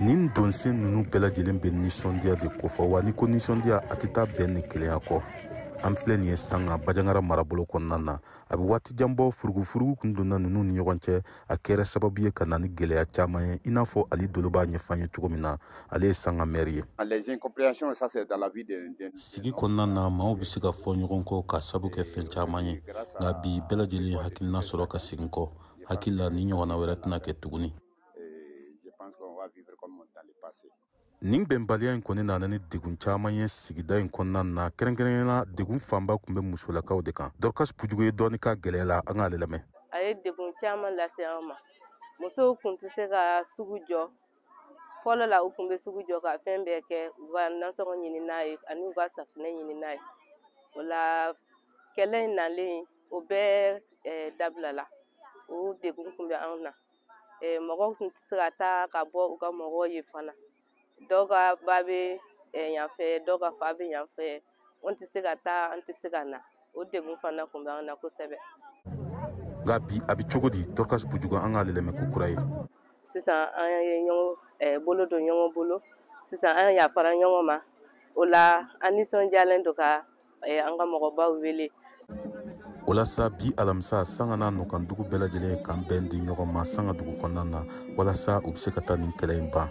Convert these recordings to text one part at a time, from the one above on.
Nin donsen ninnu bɛɛ lajɛlen bɛ nisɔndiya de kofɔ, wa n'i ko nisɔndiya a tɛ taa bɛn ni kelenya kɔ. An filɛ nin ye Sanga Bajangara marabolo kɔnɔna na. A bɛ waati jan bɔ, furugufurugu kun donna ninnu ni ɲɔgɔn cɛ. A kɛra sababu ye ka na ni gɛlɛya caman ye, i n'a fɔ Ali Dolo b'a ɲɛfɔ an ye cogo min na. Ale ye Sanga maire ye. Sigi kɔnɔna na, maaw bɛ se ka fɔ ɲɔgɔn kɔ ka sabu kɛ fɛn caman ye, nka bi bɛɛ lajɛlen ye hakilina sɔrɔ ka segin kɔ. Hakili la ni ɲɔgɔnna wɛrɛ tɛna kɛ tuguni. Nin bɛnbaliya in kɔni nana ni degun caman ye sigida in kɔnɔna na, kɛrɛnkɛrɛnnenya la degun fanba tun bɛ musolakaw de kan. Dorcas Pujugu ye dɔɔni k'a gɛlɛya la, an k'ale lamɛn. A ye degun caman lase an ma. Musow tun tɛ se ka sugu jɔ. Fɔlɔ la, u tun bɛ sugu jɔ ka fɛn bɛɛ kɛ, u ka nasɔngɔ ɲini n'a ye ani u ka safunɛ ɲini n'a ye. O la, kɛlɛ in nalen, o bɛɛ dabilala. O degun tun bɛ anw na. Mɔgɔw tun tɛ se ka taa ka bɔ u ka mɔgɔw ye fana. Dɔw ka ba bɛ yan fɛ, dɔw ka fa bɛ yan fɛ. An tɛ se ka taa, an tɛ se ka na. O degun fana tun bɛ an na kosɛbɛ. Nka bi a bɛ cogo di? Dorcas Pujugu, an k'ale lamɛn ko kura ye. Sisan an ye ɲɔgɔn bolo don ɲɔgɔn bolo. Sisan an yafara ɲɔgɔn ma. O la, an nisɔndiyalen don ka an ka mɔgɔbaw wele. O la sa, bi alamisa, Sanga n'a nɔkandugu bɛɛ lajɛlen k'an bɛn di ɲɔgɔn ma Sanga dugu kɔnɔna na, walasa u bɛ se ka taa nin kɛlɛ in ban.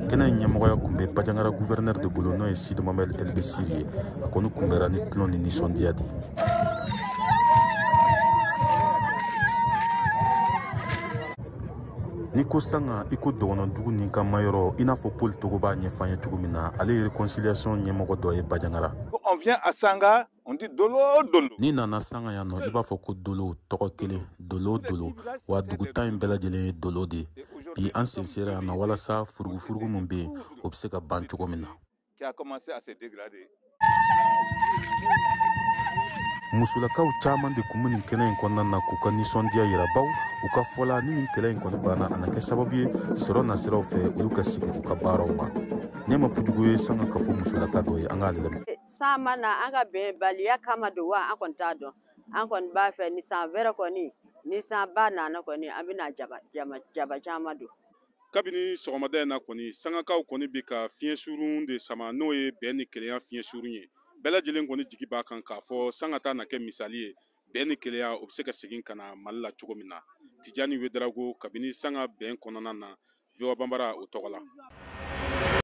Kɛnɛ in ɲɛmɔgɔya tun bɛ Bajangara gouverneur de bolo, n'o ye Sidi Mohamed El Bessiri ye. A kɔni kunbɛra ni tulon ni nisɔndiya de ye. N'i ko Sanga, i ko dɔgɔnɔdugu ni ka mayɔrɔ, i n'a fɔ Paul Togo b'a ɲɛfɔ an ye cogo min na. Ale ye réconciliation ɲɛmɔgɔ dɔ ye Bajangara. On vient à Sanga, on dit Dolo Dolo. N'i nana Sanga yan nɔ, i b'a fɔ ko Dolo tɔgɔ kelen, Dolo Dolo, wa dugu tan in bɛɛ lajɛlen ye Dolo de ye. Bi an sen sera yan nɔ walasa furugufurugu min bɛ yen, o bɛ se ka ban cogo min na. Musolakaw caman de tun bɛ nin kɛnɛ in kɔnɔna na k'u ka nisɔndiya yira, baw u ka fɔ la, ni nin kɛlɛ in kɔni banna, a na kɛ sababu ye sɔrɔ nasiraw fɛ, olu ka sigi u ka baaraw ma. Nɛma Pujugu ye Sanga kafo musolaka dɔ ye, an k'ale lamɛn. San ma na, an ka bɛnbaliya kama don wa, an kɔni t'a dɔn. An kɔni b'a fɛ ni san wɛrɛ kɔni, ni san ba nana kɔni, an bɛna jaba jaba jaba caman don. Kabini sɔgɔmada in na kɔni, Sangakaw kɔni bɛ ka fiɲɛ surun de sama, n'o ye bɛn ni kelenya fiɲɛ surun ye. Bɛɛ lajɛlen kɔni jigi b'a kan k'a fɔ Sanga ta na kɛ misali ye, bɛn ni kelenya o bɛ se ka segin ka na Mali la cogo min na. Tijani Wedarago, kabini Sanga bɛn kɔnɔna na, VOA Bambara o tɔgɔ la.